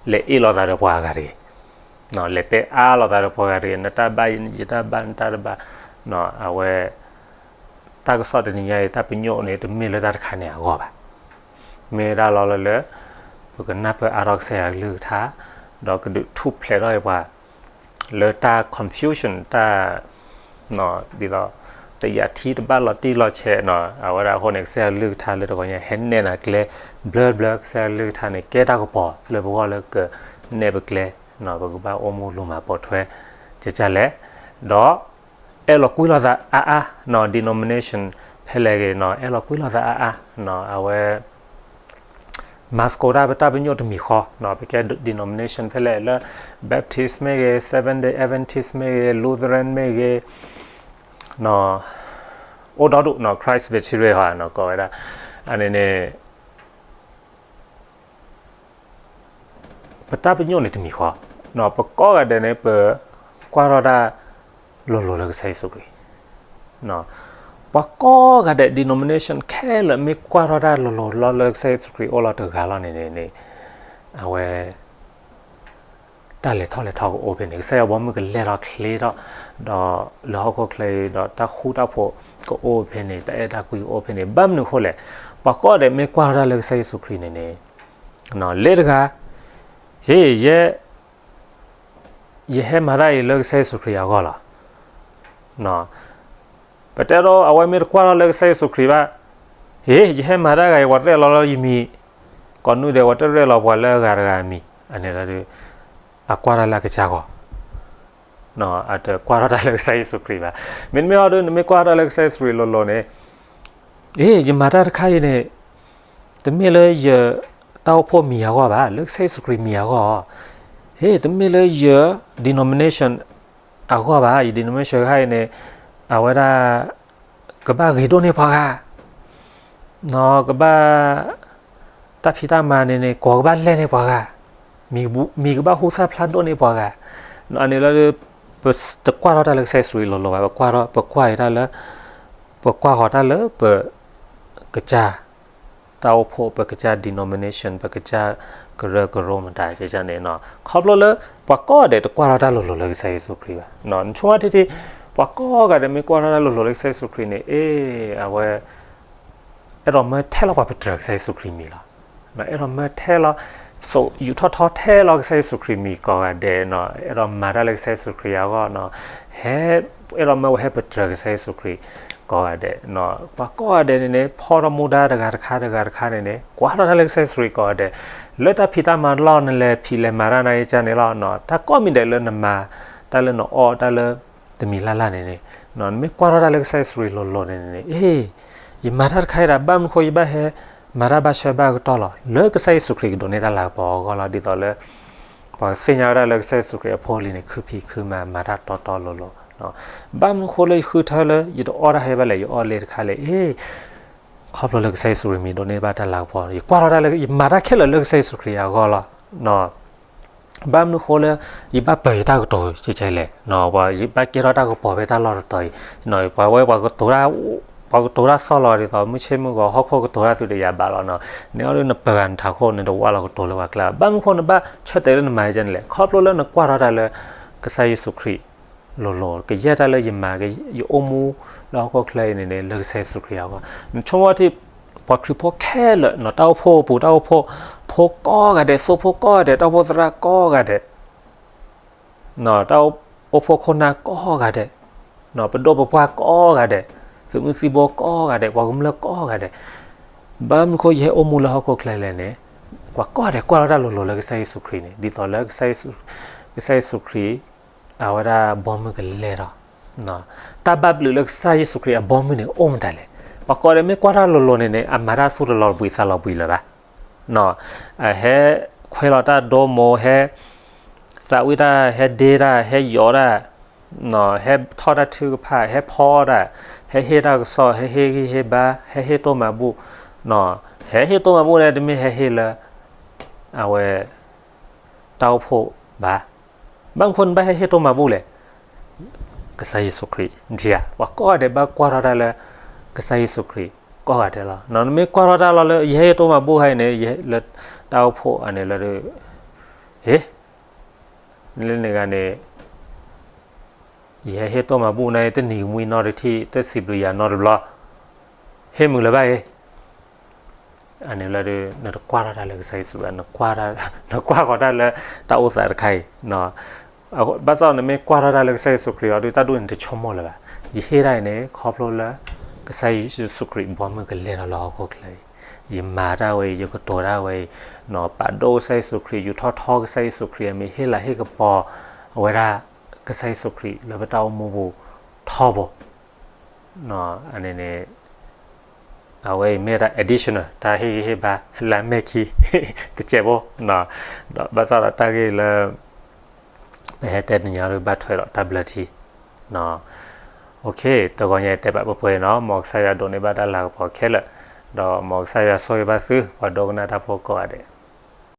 ဒီး လဲၤအ့ၣ်လိာ်သးဒီးပှၤဂၤတဂ့ၤ, လဲၤတဲအါလိာ်သးဒီးပှၤဂၤတဂ့ၤ, နတၢ်ဘၣ်ယတၢ်ဘၣ် နတၢ်တဘၣ်, အဝဲ တၢ်ကစီၣ်တနံၤညါအံၤ တၢ်ပညိၣ်န့ၣ် တမ့ၢ်လၢတၢ်တခါန့ၣ်အဂီၢ်ဘၣ်. မ့ၢ်ဒၣ်လီၤလၢလၢ ပကနၢ်ပၢၢ်အါထီၣ်ကစၢ်ယွၤကလုၢ်ကထါ, ဒီးကဒုးထူၣ်ဖျဲးထီၣ်ပှၤ လၢတၢ် confusion တၢ် ဒ်သိး တယာ်ထံတဘၣ်လီၤတံၢ်လီၤဆဲး အဝဲဒၣ်အဃိန့ၣ် ကစၢ်ယွၤကလုၢ်ကထါလၢတဂီၤညါ ဟဲနဲၣ်နၤကျဲ ဘျၢဘျၢ ကစၢ်ယွၤကလုၢ်ကထါန့ၣ် ကဲတၢ်ကပီၤလၢပဂီၢ်လၢကနဲၣ်ပကျဲ, ပကဘၣ်အိၣ်မူလူၤမၤပိာ်ထွဲ ကကလဲၣ်, ဒီး အဲၣ်လီၤကွံလိာ်သးအါအါ, denomination ဖဲလဲၣ်ဂ့ၤ အဲၣ်လီၤကွံလိာ်သးအါအါ, အဝဲ မၤသကိးတၢ်ပတၢ်ပညိၣ်တမံၤဃီ, ပကဲ denomination ဖဲလဲၣ်လၢ Baptist မ့ၢ်ဂ့ၤ, Seventh Day Adventist မ့ၢ်ဂ့ၤ, Lutheran မ့ၢ်ဂ့ၤ, အိၣ်ဒီဒူၣ် Presbyterian ကိးဝဲဒၣ်, အန့ၣ်န့ၣ် ပတၢ်ပညိၣ်န့ၣ်တမံၤဃီ, ပကိးဂၤဒဲးန့ၣ် ပကွၢ်ထီၣ်တၢ်လိၤလိၤလၢကစၢ်ယ့ၣ်ၡူးခရံာ်, ပှၤကိးဂၤဒဲး denomination ခဲလၢာ်မ့ၢ်ကွၢ်ထီၣ်တၢ်လိၤလိၤလီၤလၢကစၢ်ယ့ၣ်ၡူးခရံာ်အိၣ်လီၤတဂၤလီၤန့ၣ်န့ၣ် အဝဲ တၢ်လဲၤထီၣ်လဲၤထီကအိၣ်ဖဲန့ၣ် ကစၢ်ယွၤဘီမုၢ်ကလဲၤထီၣ်ချ့ထီၣ်, ဒီးလၢဟီၣ်ခိၣ်ချၢအံၤ ဒီးတၢ်ဃူတၢ်ဖိးကအိၣ်ဖဲန့ၣ် တၢ်အဲၣ်တၢ်ကွံကအိၣ်ဖဲန့ၣ် ဘၣ်မနုၤအဃိလဲၣ်, ပှၤကိးဂၤဒဲးမ့ၢ်ကွၢ်ထီၣ်တၢ်လၢကစၢ်ယ့ၣ်ၡူးခရံာ်န့ၣ်န့ၣ်, လၢတဂၤ, ဟ့ၣ် ယဲ ယဟဲမၤတၢ်အံၤလၢကစၢ်ယ့ၣ်ၡူးခရံာ်အဂီၢ်လီၤ. ပတဲဒီးအဝဲမ့ၢ်တကွၢ်ထီၣ်လၢကစၢ်ယ့ၣ်ၡူးခရံာ်ဘၣ်, ဟ့ၣ် ယဟဲမၤတၢ်ဂၤအံၤ ပှၤရဲၣ်လီၤလၢယမံၤ, ကိးနုၢ်ဒဲး ပှၤတရဲၣ်လီၤပှၤလၢအဂၤတဂၤအမံၤ, အန့ၣ်လီၤဒီး အကွၢ်ထီၣ်လၢအကစၢ်ဂီၢ် အတကွၢ်ထီၣ်တၢ်လၢကစၢ်ယ့ၣ်ၡူးခရံာ်ဘၣ်. မ့တမ့ၢ်အီၤဒီး နမ့ၢ်ကွၢ်ထီၣ်တၢ်လၢကစၢ်ယ့ၣ်ၡူးခရံာ်လိၤလိၤန့ၣ်, အ့ ယမၤတၢ်တခါအံၤန့ၣ် တမ့ၢ်လၢယတၢ်အိၣ်ဖှိၣ်မံၤအဂီၢ်ဘၣ်, လၢကစၢ်ယ့ၣ်ၡူးခရံာ်မံၤအဂီၢ်, ဟ့ၣ် တမ့ၢ်လၢယ denomination အဂီၢ်ဘၣ်, ယ denomination တခါအံၤန့ၣ် အဝဲဒၣ် ကဘၣ်ဂ့ၤဒိၣ်န့ၢ်ပှၤဂၤ, ကဘၣ် တၢ်ဖံးတၢ်မၤန့ၣ်န့ၣ် ကိးကဘၣ်လဲၢ်န့ၢ်ပှၤဂၤ, မံၤကဘၣ်ဟူသၣ်ဖျါဒိၣ်န့ၢ်ပှၤဂၤ, အန့ၣ်လီၤဒီး ပတကွၢ်ထီၣ်တၢ်လၢကစၢ်ယ့ၣ်ၡူးခရံာ်လိၤလိၤဘၣ်, ပကွၢ်ထီၣ် ပကွၢ်အံၤတၢ်လၢ ပကွၢ်ဃီၤတၢ်လၢပ ကစၢ် တၢ်အိၣ်ဖှိၣ် ပကစၢ် denomination ပကစၢ်ကရၢကရိမတၤန့ၣ်, ခီဖျိလၢ ပှၤကိးဂၤဒဲးတကွၢ်ထီၣ်တၢ်လိၤလိၤလၢကစၢ်ယ့ၣ်ၡူးခရံာ်ဘၣ်. နဆိကမိၣ်ထံထံ ပှၤကိးဂၤဒဲးမ့ၢ်ကွၢ်ထီၣ်တၢ်လိၤလိၤလၢကစၢ်ယ့ၣ်ၡူးခရံာ်န့ၣ် အ့ အဝဲ အဲၣ်ဒိးမၢထဲလီၤပှၤပတြၢၤကစၢ်ယ့ၣ်ၡူးခရံာ်မံၤလီၤ. အဲၣ်ဒိးမၢထဲလီၤ ဆိးယူာ်ထီၣ်ထီထဲလီၤကစၢ်ယ့ၣ်ၡူးခရံာ်မံၤကိးဂၤဒဲး, အဲၣ်ဒိးမၤတၢ်လၢကစၢ်ယ့ၣ်ၡူးခရံာ်အဂီၢ်, ဟဲ အဲၣ်ဒိးမၢဝဲဟဲပတြၢၤကစၢ်ယ့ၣ်ၡူးခရံာ်ကိးဂၤဒဲး, ပှၤကိးဂၤဒဲးန့ၣ်န့ၣ် ဖီထီၣ်မူဒါတဂၤတခါတဂၤတခါန့ၣ်န့ၣ် ကွၢ်ထီၣ်တၢ်လၢကစၢ်ယ့ၣ်ၡူးခရံာ်ကိးဂၤဒဲး, လၢတၢ်ဖံးတၢ်မၤလီၢ်နလဲၤဖံးလဲၤမၤတၢ်နၤယကန့ၣ်လီၤ, တၢ်ကိးမံၤဒဲးလၢနမၤ တၢ်လၢနအီၣ်တၢ်လၢ တမံၤလၢ်လၢ်န့ၣ်န့ၣ်, နမ့ၢ်ကွၢ်ထီၣ်တၢ်လၢကစၢ်ယ့ၣ်ၡူးခရံာ်လိၤလိၤန့ၣ်န့ၣ်, အ့ ယမၤတၢ်တခါအံၤဒၣ် ဘၣ်မနုၤဃိယဘၣ်ဟဲ မၤတၢ်ဘၣ်ဆၢဘၣ်ကတီၢ်လီၤ. လၢကစၢ်ယ့ၣ်ၡူးခရံာ်ကဒိးန့ၢ်တၢ်လၤကပီၤအဂီၢ်လီၤ. ဒ်သိးလၢ ပှၤသ့ၣ်ညါဝဲဒၣ်လၢကစၢ်ယ့ၣ်ၡူးခရံာ်အဖိအလံၤန့ၣ် ခုဖံးခုမၤ မၤတၢ်တီတီလိၤလိၤ, ဘၣ်မနုၤဃိလၢယဃုထၢလၢ ယတအီၣ်တၢ်ဟဲဘၣ်လဲၣ် ယအီၣ်လၢတခါလဲၣ်, အ့ ခီဖျိလၢကစၢ်ယ့ၣ်ၡူးခရံာ်မံၤဒိးန့ၢ်ဘၣ်တၢ်လၤကပီၤ, ယကွၢ်ထီၣ်တၢ်လၢ ယမၤတၢ်ခဲလၢာ်လၢကစၢ်ယ့ၣ်ၡူးခရံာ်အဂီၢ်လီၤ. ဘၣ်မနုၤဃိလၢ ယဘၣ်ပၢၤယတၢ်ကတိၤကဲကဲလဲၣ်, ယဘၣ်ကဲထီၣ်တၢ်ကပီၤဖဲတၢ်လီၢ်တတီၤအံၤ, ပှၤဝဲ ပှၤကတိၤတၢ်သီၣ်လီၤဒ်သိး မုၢ်ဆ့ၣ်မုၢ်ဂီၤ ဟီၣ်ခိၣ်ကတိၤတၢ်သုတယၤဘၣ်လီၤ, နအီၤဒ်နပၢၤဂၤနထးခိၣ် နတဝၢလီၤကတိၤလၢပှၤကျါ, ဘၣ်မနုၤဃိနဘၣ်ဆၢတဲာ်လၢနမၤယကန့ၣ်လဲၣ်, ခီဖျိလၢနကွၢ်ထီၣ်တၢ်လၢ ကစၢ်ယ့ၣ်ၡူးခရံာ် လိၤလိၤ ကယဲၢ်တၢ်လၢယမၤ ယအိၣ်မူလၢဟီၣ်ခိၣ်ချၢအံၤန့ၣ်န့ၣ် လၢကစၢ်ယ့ၣ်ၡူးခရံာ်အဂီၢ်, နဆိကမိၣ်ထံ ပှၤခရံာ်ဖိခဲလၢာ် တၢ်အိၣ်ဖှိၣ်ပူၤ တၢ်အိၣ်ဖှိၣ်ဖိကိးဂၤဒဲး သိဖိကိးဂၤဒဲး တၢ်အိၣ်ဖှိၣ်သရၣ်ကိးဂၤဒဲး တၢ်အိၣ်ဖှိၣ်ခိၣ်နၢ်ကိးဂၤဒဲး, ပဒိၣ်ပပှၢ်ကိးဂၤဒဲး, သုးမုၢ်သံဘိကိးဂၤဒဲး, ပှၤကမျၢၢ်ကိးဂၤဒဲး, ဘၣ်မနုၤဃိယဟဲအိၣ်မူလၢဟီၣ်ခိၣ်ချၢလဲၣ်န့ၣ်, ပှၤကိးဂၤဒဲးကွၢ်ထီၣ်တၢ်လိၤလိၤလၢကစၢ်ယ့ၣ်ၡူးခရံာ်န့ၣ် ဒ်သိးလၢ ကစၢ်ယ့ၣ်ၡူးခရံာ် အဝဲဒၣ်ဘီမုၢ်ကလဲၤထီၣ်, တၢ်ဘၣ်ဘျုးလၢကစၢ်ယ့ၣ်ၡူးခရံာ်အဘီမုၢ်န့ၣ် အိၣ်မတၤလဲၣ်. ပှၤကိးဂၤဒဲးမ့ၢ်ကွၢ်ထီၣ်လိၤလိၤန့ၣ်န့ၣ် အမၤတၢ်သူၣ်တလီၤဘှံးသးလီၤဘှံးလၢၤဘၣ်, ဟဲခွဲလီၤတၢ်ဒိမိၢ် ဟဲ သးဝံၣ်တၢ်, ဟဲဒ့တၢ်, ဟဲယီၤတၢ်, ဟဲထီၣ်တၢ်ထုကဖၣ်, ဟဲဖီတၢ်, ဟဲဟ့ၣ်တၢ်ကစီၣ်, ဟဲဟ့ၣ်ဂံၢ်ဟ့ၣ်ဘါ, ဟဲဟ့ၣ်တိၢ်မၤဘူၣ်, ဟဲဟ့ၣ်တိၢ်မၤဘူၣ်န့ၣ် တမ့ၢ်ဟဲဟ့ၣ်လၢ အဝဲ တၢ်အိၣ်ဖှိၣ်ဘၣ်. ဘၣ်မနုၤအဃိနဘၣ်ဟဲဟ့ၣ်တိၢ်မၤဘူၣ်လဲၣ်. ကစၢ်ယ့ၣ်ၡူးခရံာ်, ဒ်ဧါ, ပှၤကိးဂၤဒဲးဘၣ်ကွၢ်ထီၣ်တၢ်လၢ ကစၢ်ယ့ၣ်ၡူးခရံာ် ကိးဂၤဒဲးလီၤ. နမ့ၢ်ကွၢ်ထီၣ်တၢ်လီၤလၢ ယဟဲဟ့ၣ်တိၢ်မၤဘူၣ်ခါအံၤန့ၣ်, လၢတၢ်အိၣ်ဖှိၣ်အန့ၣ်လၢဒုး, ဟ့ၣ်, လၢန့ၣ်ဂၤန့ၣ် ယဟဲဟ့ၣ်တိၢ်မၤဘူၣ်န့ၣ် တနံၤကမှံနီတထံၣ်, တစံးဘျုးယၤနီတဘျီ, ဟ့ၣ်မုာ်လၢၤဘၣ်အံၤ. အန့ၣ်လၢဒုး နတကွၢ်ထီၣ်တၢ်လၢကစၢ်ယ့ၣ်ၡူးဘၣ်, နကွၢ်ဃီၤတၢ်လၢတၢ်အိၣ်သးတခါအံၤ. ဘၣ်ဆၣ်နမ့ၢ်ကွၢ်ထီၣ်တၢ်လၢကစၢ်ယ့ၣ်ၡူးခရံာ်အီၤဒုး တၢ်ဒ်န့ၣ်တဆိကမိၣ်လၢၤဘၣ်. ယဟ့ၣ်တၢ်အံၤန့ၣ် ခီဖျိလၢ ကစၢ်ယ့ၣ်ၡူးခရံာ်ဘီမုၢ်ကလဲၤဒီးလၢဟီၣ်ခိၣ်ချၢအံၤ, ယမၤတၢ်ဝဲအံၤ, ယကတိၤတၢ်ဝဲအံၤ, ပာ်ဒိၣ်ကစၢ်ယ့ၣ်ၡူးခရံာ်, ယူၤထီၣ်ထီကစၢ်ယ့ၣ်ၡူးခရံာ်အမံၤ, ဟ့ၣ်လၤဟ့ၣ်ကပီၤအဝဲဒၣ် ကစၢ်ယ့ၣ်ၡူးခရံာ်လၢပတၢ်အိၣ်မူပူၤထီဘိ. အန့ၣ်န့ၣ် အဝဲအံၤမ့ၢ်တၢ် additional တၢ်ဟ့ၣ်ဂံၢ်ဟ့ၣ်ဘါလၢအမဲာ်ခံ တစဲးဖိ, ဒီးဘၣ်ဆၣ်ဒီးတၢ်ဂ့ၢ်လၢ ပဟဲတဲတနံၤညါဒုး ဘၣ်ထွဲဒီးတၢ်ဘျၢထံ. Okay, တဂီၤညါအံၤတဲဘၣ်ပှဲၤပှဲၤနီၤ, မ်ကစၢ်ယွၤဒိးန့ၢ်ဘၣ်တၢ်လၤကပီၤခဲလၢာ်, ဒီးမ်ကစၢ်ယွၤဆိၣ်ဂ့ၤဘၣ်သု ပှၤဒိကနၣ်တၢ်ဖိကိးဂၤဒဲး.